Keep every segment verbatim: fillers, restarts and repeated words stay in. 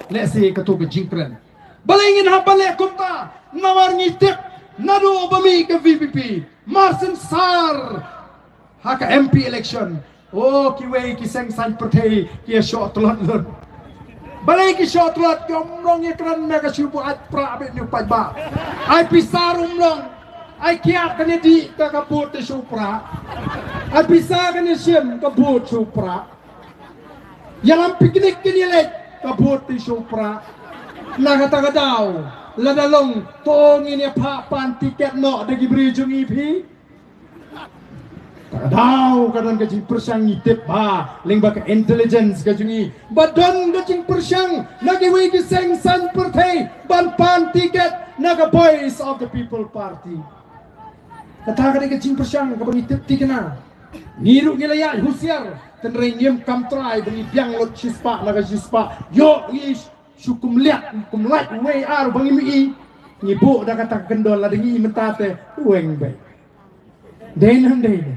Lehse kato ka jingkren. Balei ngin hap ban leh kumta? Namar ngi tip naduh ba mih ka V P P, mar syn sar ha ka M P election, o, kiwei ki seng saiñ pyrthei ki ïa shoh tlot lut. Balei ki shoh tlot? Ki ym long ïa kren na ka shu buaid prah beit, ïa u paidbah. Ai pisa ruh ym long. Ai kiad kane dih ka, ka bud te shu prah. Ai pisa kane shim, ka bud shu prah. Ïalam picnic kin ïaleit, ka bud te shu prah. Na kata ka daw, lada long, to ngin ïa phah pan tiket noh da ki briew jong ngi phi. Kata ka daw ka don ka jingpyrshang, ngi tip ba lyngba ka intelligence ka jong ngi ba don ka jingpyrshang na kiwei ki seng saiñ pyrthei ban pan tiket na ka Voice of the People Party. Kata ka dei ka jingpyrshang kaba ngi tip thikna. Ngi ruh ngi la ïaid husiar, tynrai ngim kam trai ba ngi biang lut shispah na ka shispah. Ïoh ngi shu kum liat, kum lait wei ar ba ngim i. Ngi buh da kata ka kyndon, lada ngi i mynta te weng beit. Dei ne ym dei ne?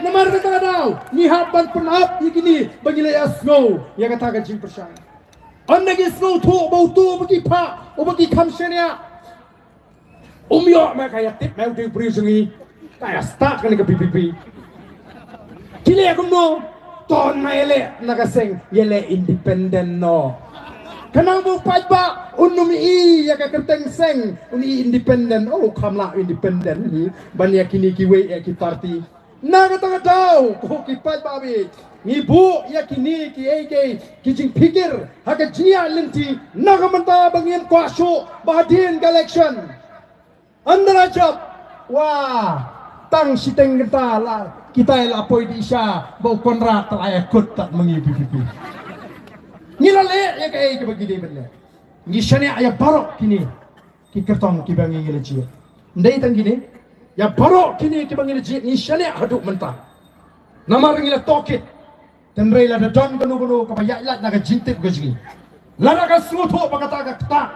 Namar kata ka daw ngi hap ban pynap ïa kine ba ngi la ïa sngew ïa kata ka jingpyrshang. Ynda ki sngewthuh ba uto ba ki phah, uba ki kham shaniah, um ïoh me ka ïa tip me u dei u briew jong ngi. Ka ïa start kane ka V P P. Ki leh kumno? To na ïa leh na ka seng, ïa leh independent noh. Khnang ba u paidbah un ym i ïa ka kyrteng seng, un i independent. O, kham lah independent hi ban ïa kine kiwei ïa ki party. Na kata ka daw, ko ki paidbah beit, ngi buh ïa kine kiei kiei ki jingpikir ha ka jingïaid lynti na ka bynta ba ngin kwah shuh ba hadien ka election. Ynda la jop, wa, tang shiteng kynta la, kita la poi dih sha ba u Conrad te la ïa kut tad ma ngi V P P. Ngi la leh ïa kaei kaba ngi dei ban leh. Ngi shaniah ïa baroh kine ki kyrtong kiba ngi, ngi la jied. Ym dei tang kine, ïa baroh kine kiba ngi la jied ngi shaniah haduh mynta. Namar ngi la tohkit. Tynrai lada don kano kano kaba ïaid lait na ka jingtip ka jong ngi, lada ka sngewthuh ba kata ka ktah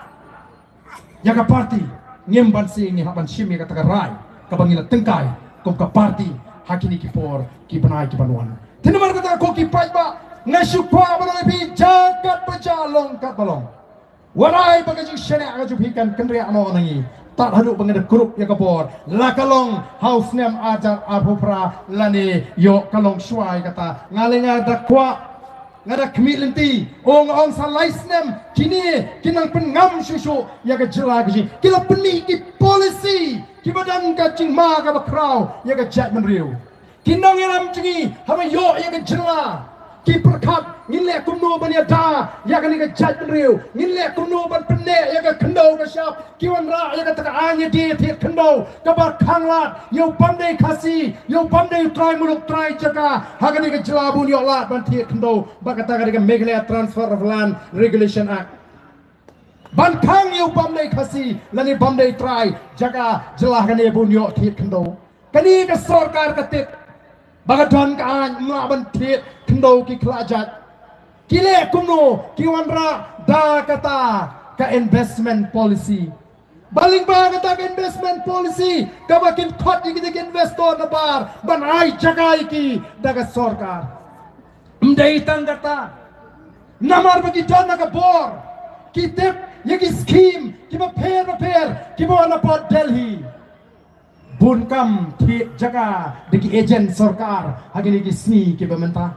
ïa ka party, ngim banse ngi hap ban shim ïa kata ka rai kaba ngi la tyngkai kum ka party ha kine ki por ki bnai ki ban wan. Te namar kata ko ki paidbah, nga shu kwah ban ong ïa phi, jia katba jia, long katba long. Wat ai ba ka jingshaniah ka jong phi kan kynriah noh na ngi tad haduh ba ngi da kurup ïa ka bor, la ka long ha u snem ar hajar arphew phra lane ïoh ka long shuwa ïa kata. Nga lei nga da kwah, nga da khmih lynti, o, nga ong sa lai snem kine ki nang pynngam shuh shuh ïa ka jylla ka jong ngi. Ki la pynmih ki policy kiba don ka jingma kaba khraw ïa ka jaitbynriew. Ki nongïalam jong ngi haba ïoh ïa ka jylla, ki pyrkhat, ngin leh kumno ban ïada ïa kane ka jaitbynriew, ngin leh kumno ban pynneh ïa ka khyndew ka shyiap. Ki wanrah ïa kata ka aiñ ïadie thied khyndew kaba khanglad ïa u bym dei Khasi, ïa u bym dei u trai muluk trai jaka ha kane ka jylla, bun ïoh lad ban thied khyndew. Ba kata ka dei ka Meghalaya Transfer of Land Regulation Act. Ban khang ïa u bym dei Khasi lane bym dei trai jaka jylla ha kane, bun ïoh thied khyndew. Kane ka sorkar ka tip ba ka don ka aiñ, ym lah ban thied khyndew ki khlajait. Ki leh kumno? Ki wanrah da kata ka investment policy. Ba lyngba kata ka investment policy kaba kin khot ïa kita ki investor nabar ban ai jaka ïa ki da ka sorkar. Ym dei tang kata, namar ba ki don na ka bor, ki tip ïa ki skim kiba pher ba pher kiba wan na pdeng Delhi. Bun kam thied jaka da ki agent sorkar ha kine ki sngi kiba mynta.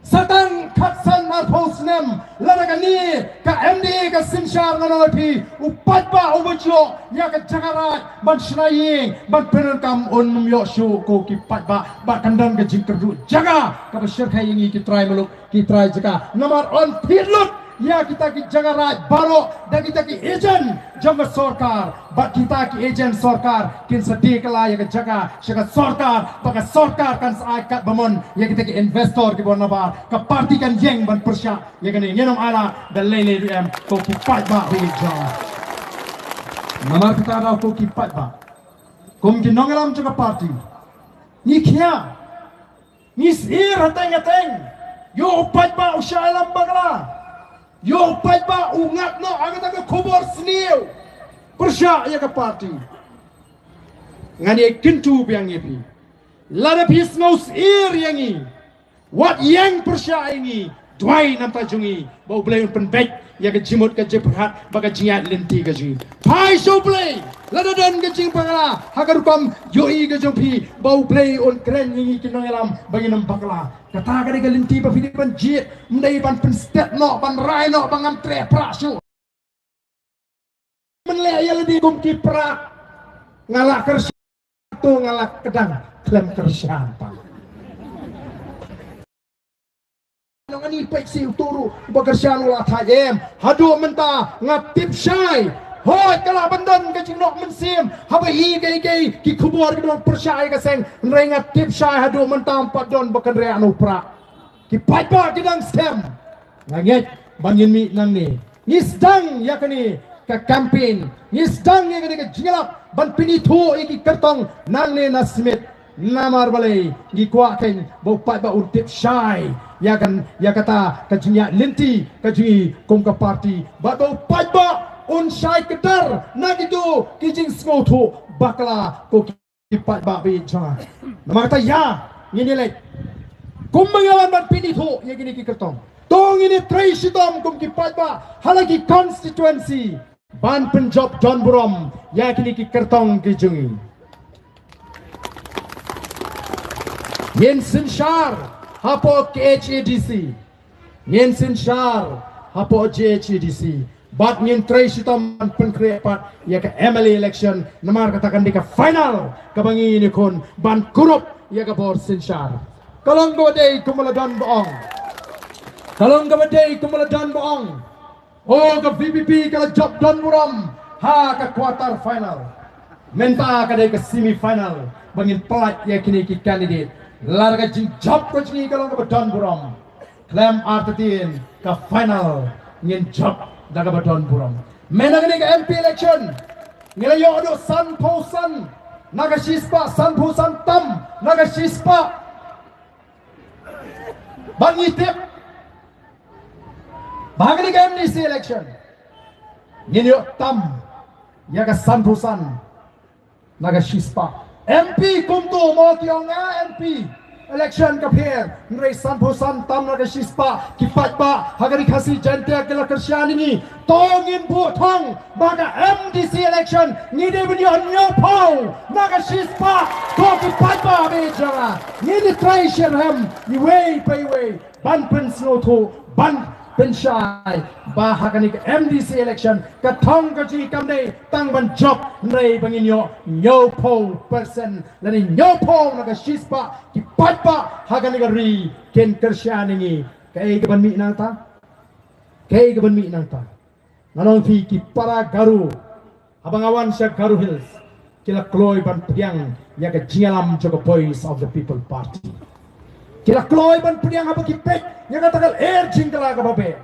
Sa tang khatsan arphew snem lada kane ka M D A ka synshar, ngan ong ïa phi, u paidbah uba ju ïoh ïa ka jaka raid ban shna ïing ban pyndonkam un ym ïoh shuh, ko ki paidbah. Ba kan don ka jingkyrduh jaka kaba shyrkhei ïa ngi ki trai muluk, ki trai jaka, namar yn thied lut ïa kita ki jaka raid baroh da kita ki agent jong ka sorkar. Bad kita ki agent sorkar kin sa die kylla ïa ka jaka sha ka sorkar, ba ka sorkar kan sa ai kat ba mon ïa kita ki investor kiba wan nabar. Ka party kan ïeng ban pyrshah ïa kane. Ngin ym ailad da lei lei ruh em, ko ki paidbah ba ïeit jong. Namar kata, da ko ki paidbah, kum ki nongïalam jong ka party, ngi khia, ngi sir hateng hateng ïa u paidbah u shah ïalam bakla, ïa u paidbah u ngat noh ha kata ka khubor sniew pyrshah ïa ka party. Ngan ïai kyntu biang ïa phi. Lada phi sngewsih ïa ngi, wat ïeng pyrshah ïa ngi, duwai na ka bynta jong ngi, ba U Blei un pynbeit ïa ka jingmut ka jingpyrkhat bad ka jingïaid lynti ka jong ngi. Phai sha U Blei, lada don ka jingbakla ha ka rukom ïohi ka jong phi, ba U Blei un kren ïa ngi ki nongïalam ba ngin ym bakla. Kata ka dei ka lynti ba phi dei ban jied, ym dei ban pynstet noh, ban rai noh ba ngam treh prah shuh. Men leh ïa lade kum ki prah. Nga la kyrshan, to nga la kdang khlem kyrshan pat. Ngan ïa peit sha uto ruh ba kyrshan u la thait em. Haduh mynta nga tip shai. Hooid, ka lah ban don ka jingnoh mynsiem haba ïohi kaei kaei ki khubor ki don pyrshah ïa ka seng. Hynrei nga tip shai haduh mynta ym pat don ba kynriah na u prah. Ki paidbah ki dang skhem. Nga ngeit ba ngin mih nangne. Ngi sdang ïa kane ka campaign. Ngi sdang ïa kane ka jingïalap ban pynithuh ïa ki kyrtong nangne na Smit. Namar balei, ngi kwah keiñ ba u paidbah un tip shai ïa kan, ïa kata ka jingïaid lynti ka jong ngi kum ka party. Bad ba u paidbah un shai kdar na kito ki jingsngewthuh bakla ko ki ki paidbah ba ïeit jong nga. Namar kata ïa ngin ïaleit. Kumba ngi wan ban pynithuh ïa kine ki kyrtong, to ngin ïatrei shitom kum ki paidbah ha la ki constituency ban pynjop don burom ïa kine ki kyrtong ki jong ngi. Ngin synshar hapoh K H A D C. Ngin synshar hapoh J H A D C. Bad ngin trei shitom ban pynkhreh pat ïa ka M L A election. Namar kata kan dei ka final kaba ngi ngin ïakhun ban kurup ïa ka bor synshar. Ka long kaba dei kumba la don ba ong. Ka long kaba dei kumba la don ba ong. O, ka V P P ka la jop don burom ha ka quarter final. Mynta ka dei ka semi final ba ngin pynlait ïa kine ki candidate. Lada ka jingjop ka jong ngi ka long kaba don burom, khlem artatien ka final ngin jop da kaba don burom. Mynta kane ka M P election ngi la ïoh haduh sanphew san na ka shispah, sanphew san tam na ka shispah. Bad ngi tip ba ha kane ka M D C election ngin ïoh tam ïa ka sanphew san na ka shispah. M P kumto mo, ki ong nga M P election ka pher, hynrei sanphew san tam na ka shispah ki paidbah ha ka Ri Khasi Jaiñtia ki la kyrshan ïa ngi. To ngin buh thong ba ka M D C election ngi dei ban ïoh hynñiewphew na ka shispah. Ko ki paidbah ba ïeit jong nga, ngin ïatrei shitrhem iwei pa iwei ban pynsngewthuh, ban pynshai ba ha kane ka M D C election ka thong ka jong ngi kam dei tang ban jop, hynrei ba ngin ïoh hynñiewphew percent lane hynñiewphew na ka shispah ki paidbah ha kane ka ri kin kyrshan ïa ngi. Kaei kaban mih nangta? Kaei kaban mih nangta? Ngan ong ïa phi, ki para Garo, haba nga wan sha Garo Hills, ki la kloi ban pdiang ïa ka jingïalam jong ka Voice of the People Party. Ki la kloi ban pdiang haba ki peit ïa kata ka lyer jingkylla kaba beh.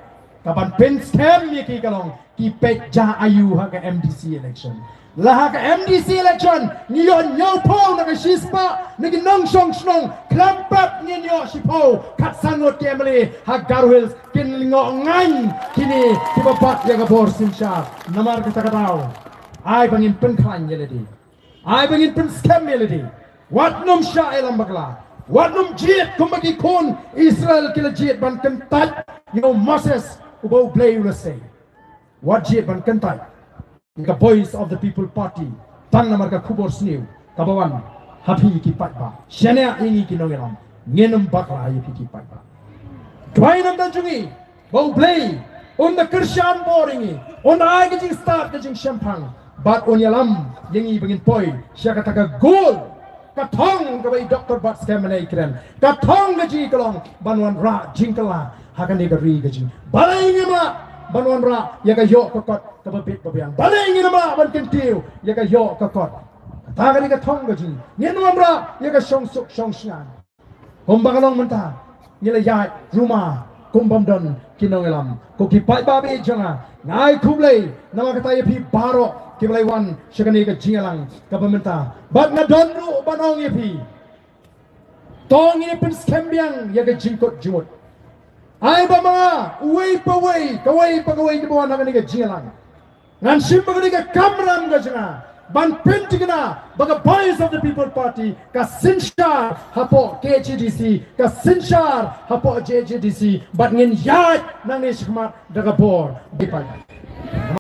Kaban pynskhem ïa ki ka long, ki peit jia aiu ha ka M D C election. La ha ka M D C election ngi ïoh hynñiewphew na ka shispah na ki nongshong shnong, khlem pep ngin ïoh shiphew. Khatsan ngut ki M L A ha Garo Hills kin lyngngoh ngaiñ kine kiba bat ïa ka bor synshar. Namar kata ka daw, ai ba ngin pynkhlaiñ ïa lade, ai ba ngin pynskhem ïa lade. Wat nym shah ïalam bakla, wat nym jied kumba ki khun Israel ki la jied ban kyntait ïa u Moses uba U Blei u la sei. Wat jied ban kyntait ïa ka Voice of the People Party tang namar ka khubor sniew kaba wan ha phi ki paidbah. Shaniah ïa ngi ki nongïalam, ngin ym bakla ïa phi ki paidbah. Duwai na ka bynta jong ngi ba U Blei un da kyrshan bor ïa ngi, un da ai ka jingstad ka jingshemphang bad un ïalam ïa ngi ba ngin poi sha kata ka goal. Ka thong kaba i Doctor Batskhem mynne i kren, ka thong ka jong ngi ka long ban wanrah jingkylla ha kane ka ri ka jong ngi. Balei ngim lah ban wanrah ïa ka ïoh ka kot kaba bit ba biang? Balei ngim lah ban kyntiew ïa ka ïoh ka kot? Kata ka dei ka thong ka jong ngi. Ngin wanrah ïa ka shongsuk shongsngain. Kumba ka long mynta, ngi la ïaid ruma kum bym don ki nongïalam. Ko ki paidbah ba ïeit jong nga, nga ai khublei namar kata ïa phi baroh kiba la wan sha kane ka jingïalang kaba mynta. Bad nga don ruh ban ong ïa phi, to ngin ïa pynskhem biang ïa ka jingkut jingmut. Ai ba ma nga, uwei pa uwei, kawei pa kawei kiba wan ha kane ka jingïalang, ngan shim ba kane ka kamram ka jong nga ban pynthikna ba ka Voice of the People Party ka synshar hapoh K H A D C, ka synshar hapoh J H A D C, bad ngin ïaid nangne shakhmat da ka bor. Bye bye.